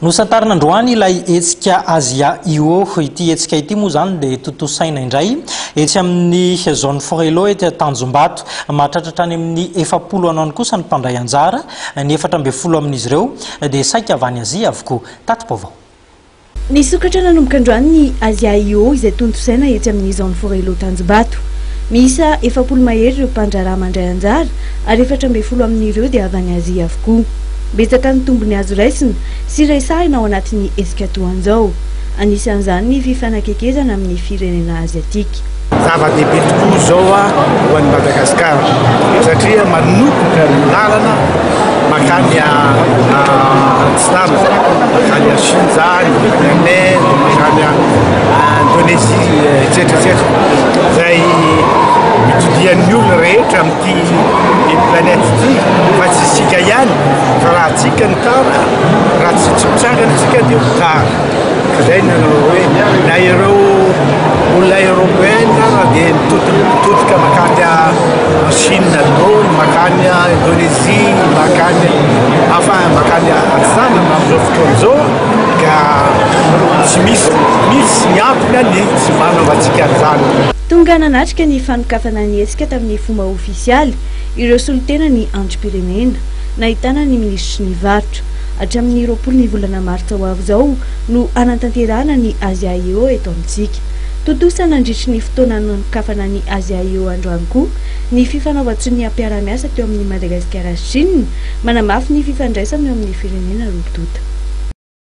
Nosantarina androany ilay hetsika Asia IO. Ity hetsika ity moa izany dia tontosaina indray etsy amin'ny Zone Forello etsy Tanjombato. Mahatratra hatrany amin'ny 40 any ho any kosa ny mpandray anjara. Ny 14 amin'izy ireo dia saika avy any Azia avokoa. Tati-baovao. Nisokatra nanomboka androany ny Asia IO izay tontosaina etsy amin'ny Zone Forello Tanjombato. Miisa 40 mahery ireo mpandraharaha mandray anjara ary 14 amin'ireo dia avy any Azia avokoa. Betsaka ny tombony azo raisina sy resahina ao anatin'ny hetsika toa an'izao. Anisan'izany ny fifanakekezana amin'ny firenena aziatika. Zava-dehibe tokoa izao ho an'i Madagasikara satria manokatra ny lalana mankany Atsinanana, mankany Chine izany, mankany Inde, mankany Indonésie, etsetra etsetra, izay itodihan'ny olona rehetra amin'ity planète ity fa tsy isika ihany fa raha antsika ny tara, raha tsy mitsangana isika dia ho tara. Izay no nanao hoe na ireo olona européen ara dia mitodika mankany Chine daholo, mankany Indonésie, mankany enfin mankany Atsinanana amin'izao fotoana izao ka tsy misy misy ny antony ny tsy fanaovantsika an'izany. Tonga nanatrika ny fanokafana ny hetsika tamin'ny fomba ofisialy ireo solontena ny andrim-pirenena, nahitana ny minisitry ny varotra. Hatramin'ny 20 ny volana martsa ho avy izao no hanatanterahana ny Asia IO eto amintsika. Tontosa nandritry ny fotoana nanokafana ny Asia IO androany koa ny fifanaovan-tsoniam-piarahamiasa teo amin'i Madagasikara sy Chine, manamafy ny fifandraisana eo amin'ny firenena roa tonta.